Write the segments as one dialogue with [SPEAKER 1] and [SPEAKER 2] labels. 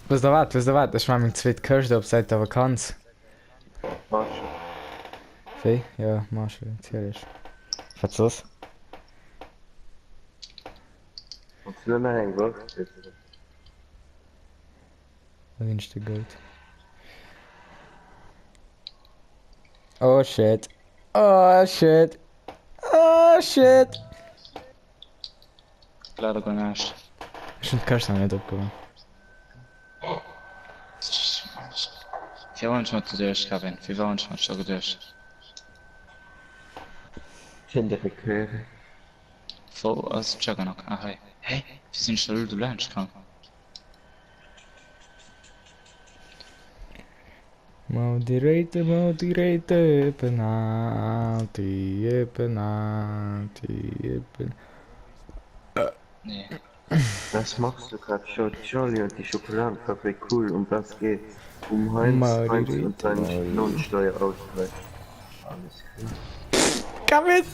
[SPEAKER 1] Wësst der wat, wësst der wat, ech maan meng zweet Këscht op säit der Vakanz.
[SPEAKER 2] Marshall.
[SPEAKER 1] Wéi? Jo, Marshall, natierlech. Wat soss?
[SPEAKER 2] Wanns du nach eng brauchs, weess de.
[SPEAKER 1] Da sinn ech de Goat. Oh shit. Oh shit. Oh shit.
[SPEAKER 3] Leider guer näischt.
[SPEAKER 1] Ech hunn d'Këscht nach net opgemaach.
[SPEAKER 3] Wéi hunn ech mer geduecht, Kevin? Wéi war hunn ech mer scho geduecht?
[SPEAKER 2] Tinderrequere.
[SPEAKER 3] Wou ass Juggernog? Ah hei. Hä? Wéi sinn ech da elo do laanscht komm?
[SPEAKER 1] Moderator, Moderator, Penalty, Penalty, Pen
[SPEAKER 3] Nee.
[SPEAKER 2] Was machst du grad? Schaut Charlie und die Schokoladenfabrik cool um was geht's? Um Heinz, Heinz und
[SPEAKER 1] Moderator,
[SPEAKER 2] seinen Lohnsteuerausgleich. Alles klar.
[SPEAKER 1] Kevin!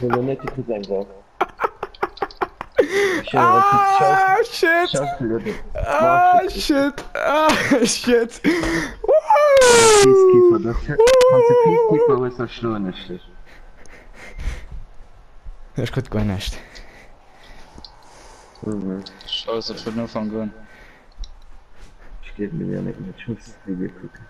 [SPEAKER 2] Will net die Cousin war.
[SPEAKER 1] Ah, shit! Ah, shit! Ah, shit!
[SPEAKER 2] Peacekeeper, das wann du Peacekeeper hues, da schloen ech dech.
[SPEAKER 1] Ech krut guer näischt.
[SPEAKER 3] Scheiße, vun Ufank un.
[SPEAKER 2] Ech gleewen dem Yannick net, ech muss de Video kucken.